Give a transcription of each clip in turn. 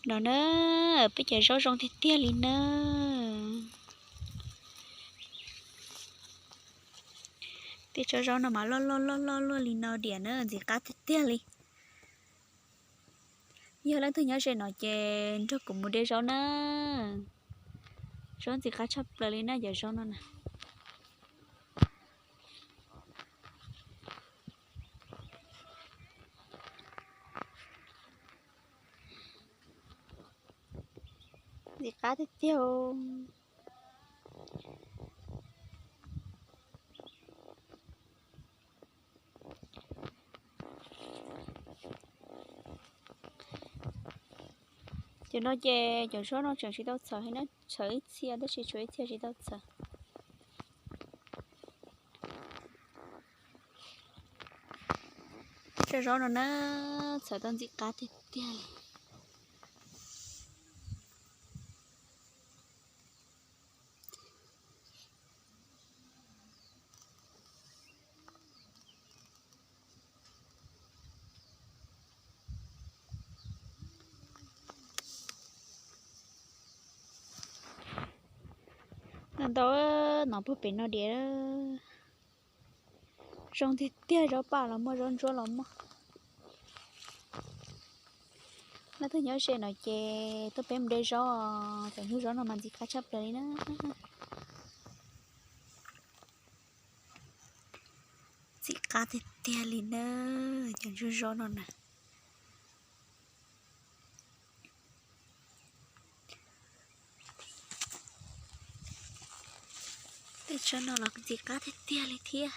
No na, peb cov zaub zoo tiag tiag li na. Tej tsob zaub no mas loj loj loj loj luaj li no diam na, ntxim qab tiag tiag li. Yog leej twg nyob ze no ces nrog kuv mus de zaub na. Zaub ntxim qab tshaj plaws li na, cov zaub no na. Ntxim qab tiag tiag. Cov no ces cov zaub no tseem tsis tau txhawv li na, txhawv ib txhia tab sis tshuav ib txhia tsis tau txhawv. Tej tsob zaub no na, txhawv tau ntxim qab tiag tiag li. Ntau ntau no puag pem no diam. Zoo tiag tiag, zaub paj los muaj, zaub ntsuab los muaj. Leej twg nyob ze no ces tuaj peb mus de zaub, cov ntsuag zaub no mas ntxim qab tshaj plaws li na. Ntxim qab tiag tiag li na, cov ntsuag zaub no na. Tej tsob no los ntxim qab tiag tiag li thiab.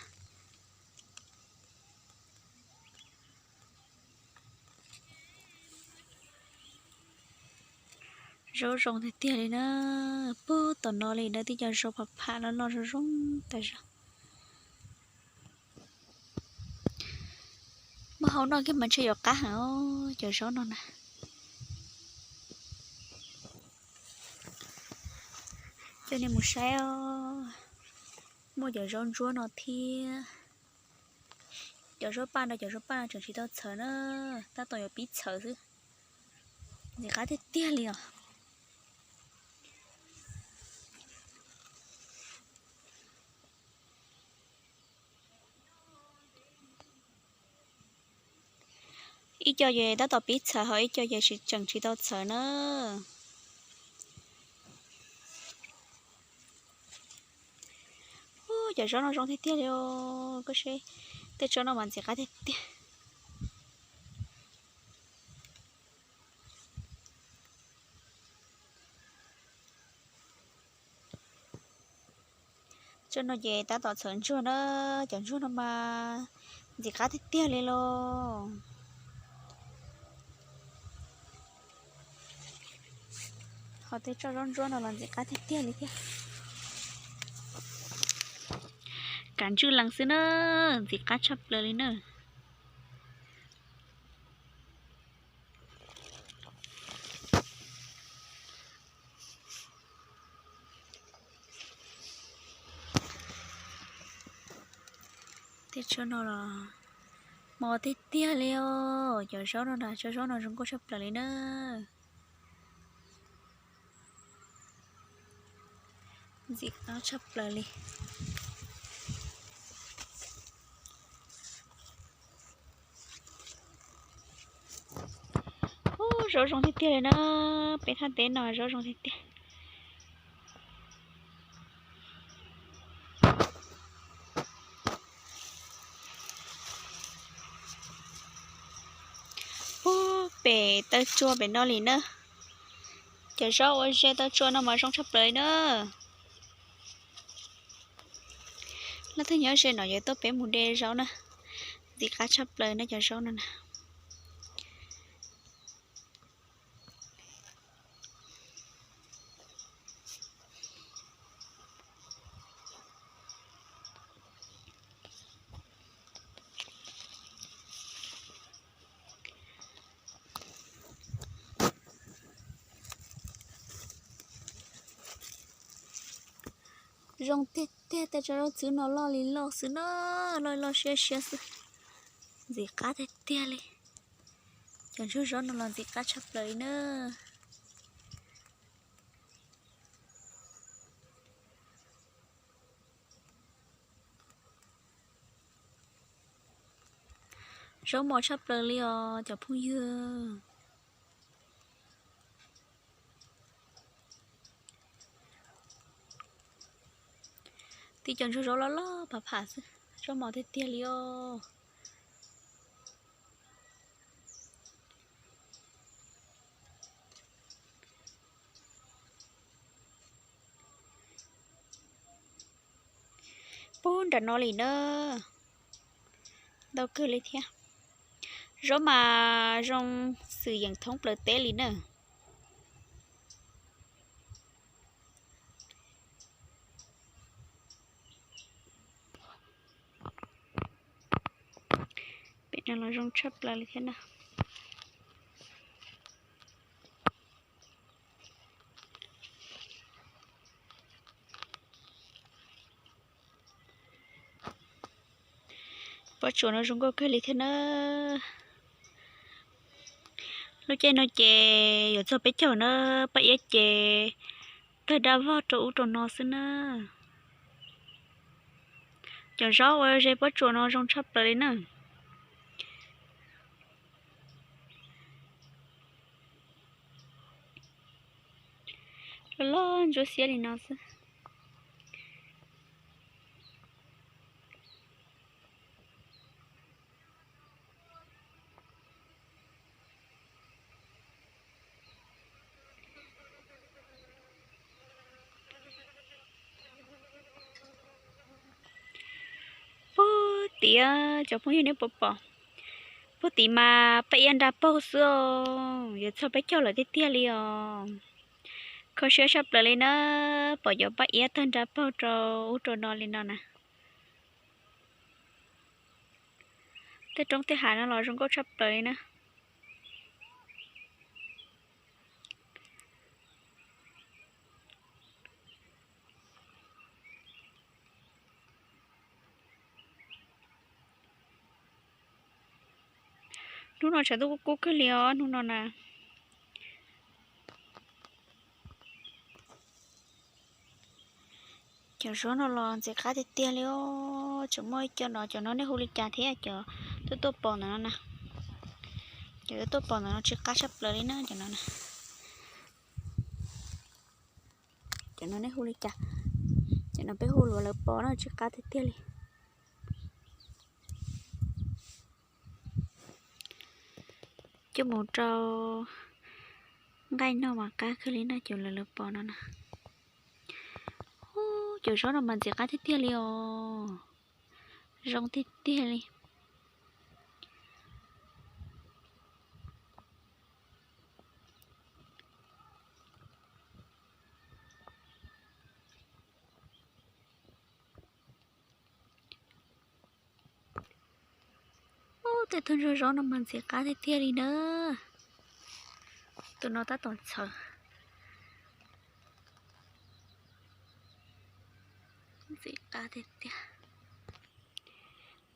Zaub zoo tiag tiag li na. Puag tom no li na, tej cov zaub pham pham loj loj zoo zoo tas zog. Muab hau noj kiag mas ntshe yuav qab heev os, cov zaub no na. Coj nej mus saib os, muaj cov zaub ntsuab no thiab. Cov zaub paj no, cov zaub paj no tseem tsis tau txhawv na, tab tom yuav pib txhawv xwb. Ntxim qab tiag tiag li os. Ib co ces tab tom pib txhawv, ho ib co ces tseem tsis tau txhawv na. Cov zaub no zoo tiag tiag li os, koj saib, tej tsob no mas ntxim qab tiag tiag. Tsob no ces tab tom txhawv ntsuag na, cov ntsuag no mas ntxim qab tiag tiag li los. Ho tej tsob zaub ntsuab no los ntxim qab tiag tiag li thiab. Kav ntswj lees xwb na, ntxim qab tshaj plaws li na. Tej tsob no los mos tiag tiag li os, cov zaub no na, tsob zaub no zoo nkauj tshaj plaws li na. Ntxim qab tshaj plaws li. Ub, zaub zoo tiag tiag li na, peb thaj teb no zaub zoo tiag tiag. Puag pem taw tsua pem no li na. Cov zaub uas ze taw tsua no mas zoo tshaj plaws li na. Leej twg nyob ze no yuav tuaj peb mus de zaub na. Ntxim qab tshaj plaws na cov zaub no na. Zoo tiag tiag, tej tsob zaub txwv no loj li loj xwb na, loj li loj siab siab xwb. Ntxim qab tiag tiag li. Cov ntsuag zaub no los ntxim qab tshaj plaws li na. Zaub mos tshaj plaws li os cov phooj ywg. Tib cov ntsuag zaub loj loj phav pham xwb, zaub mos tiag tiag li os. Puag nram no li na, ntau kawg li thiab. Zaub mas zoo xwm yeem thoob plaws teb li na. Pem no los zoo tshaj plaws li thiab na. Pob tsuas no zoo nkauj kawg li thiab na. Lub caij no ces yuav txog peb caug na, paj iab ces tawg dab vog rau ub rau no xwb na. Cov zaub uas ze pob tsuas no zoo tshaj plaws li na. Loj loj ntsuab xiab li no xwb. Puag tim, cov phooj ywg nej puas pom, puag tim mas paj iab nra paug xwb os, yuav txog peb caug lawm tiag tiag li os. Kho siab tshaj plaws li na, pom cov paj iab tawg nra paug rau ub rau no li no na. Tej roob tej hav no los zoo nkauj tshaj plaws li na. Hnub no tshav ntuj kub kub kawg li os hnub no na. Cov zaub no los ntxim qab tiag tiag li os. Tseem muaj ib co no, cov no nej hu li cas thiab? Cov tuaj tuaj pom ntawm no na, cov tuaj tuaj pom ntawm no tsis qab tshaj plaws li na cov no na. Cov no nej hu li cas? Cov no peb hu luav lawv pos na, tsis qab tiag tiag li. Coj mus rau nqaij noj mas qab kawg li na, cov lawv lawv pos no na. Ub, cov zaub no mas ntxim qab tiag tiag li os, zoo tiag tiag li. Ub, tej tug ntsuag zaub no mas ntxim qab tiag tiag li na. Tus no tab tom txhawv. Ntxim qab tiag tiag.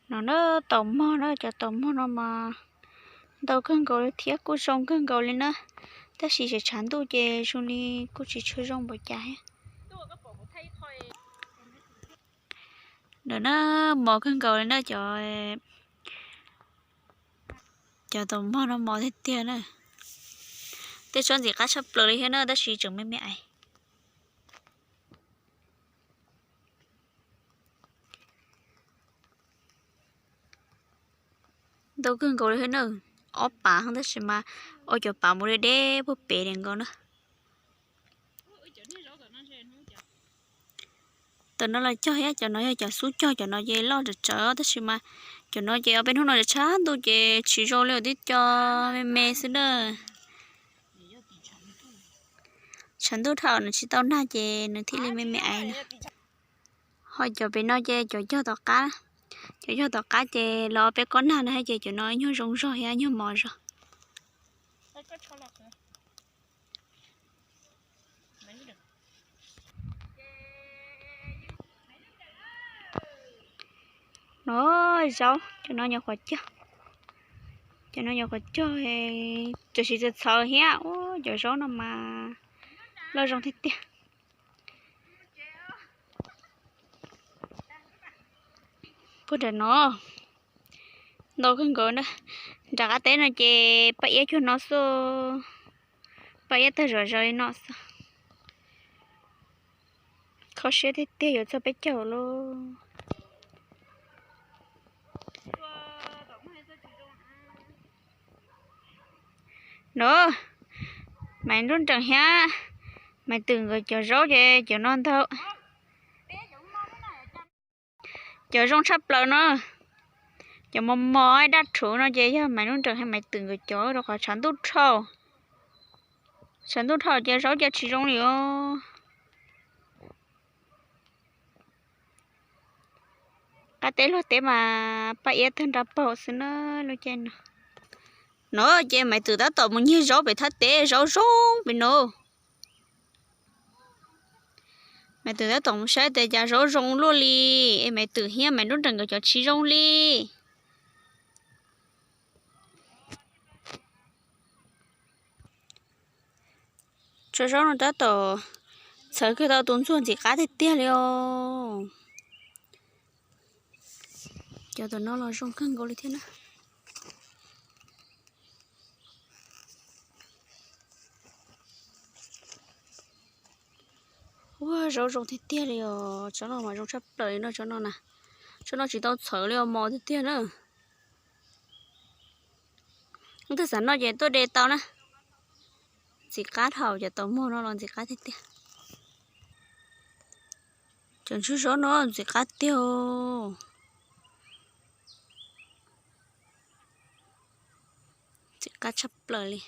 No na, taum mog na, cov taum mog no mas ntau kawg nkaus li thiab kuj zoo kawg nkaus li na, tab sis tshav ntuj ces zoo li kuj tsis tshua zoo npaum cas thiab. Ntawm na, mos kawg nkaus li na, cov, cov taum mog no mos tiag tiag na. Tej tsob ntxim qab tshaj plaws li thiab na, tab sis tseem me me aiv. Ntau kawg nkaus li thiab na, ob pav tab sis mas ua cov pav mus deb deb puag pem nkaus na. Tam no los cog thiab, cov no yog cov xub cog, cov no ces loj tsawv tsawv tab sis mas cov no ces ob peb hnub no tshav ntuj ces tsis zoo li, tib co me me xwb na. Tshav ntuj dhau nws tsis tau nag ces nws thiaj li me me aiv na. Ho cov pem no ces cov cog tom qab, cov cog tom qab ces los peb kob nag na ces cov no nyuag zoo zog thiab nyuag mos zog. No zaub, cov no nyuam qhuav cog, cov no nyuam qhuav cog, tam sim txawv txhawv thiab. Ub, cov zaub no mas loj zoo tiag tiag. Puag nram no, Ntau kawg nkaus na. Nram qab teb no ces paj iab cuag no xwb. Paj iab tawg zom zaws li no xwb. Kho siab tiag tiag yuav txog peb caug lauj. No, Maiv Nruab Nrees thiab Maiv Twm nkawd cov zaub ces cov no ntag. Cov zoo tshaj plaws no. Cov mos mos daj rhuv no ces yog Maiv Nruab Nrees thiab Maiv Twm nkawd cov, rau qhov tshav ntuj dhau. Tshav ntuj dhau ces zaub cas tsis zoo li os. Qab teb luag teb mas paj iab tawg nra paug xwb na, lub caij no. No ces Maiv Twm tab tom mus nyiag zaub pem thaj teb, zaub zoo pem no. Maiv Twm tab tom mus saib tias cas zaub zoo luaj li, es Maiv Twm thiab Maiv Nruab Nrees nkawd cov tsis zoo li. Tso zaub no tab tom txhawv kiag tau tus ntxuag ntxim qab tiag tiag li os. Cov tom no los zoo kawg nkaus li thiab na. Ua zaub zoo tiag tiag li os, tsob no mas zoo tshaj plaws li no, tsob no na. Tsob no tsis tau txhawv li os, mos tiag tiag na. Ub, twb xav noj ces tuaj de tau na. Ntxim qab dhau, cov taum muag no los ntxim qab tiag tiag. Cov ntsuag zaub no ntxim qab tiag. Ntxim qab tshaj plaws li.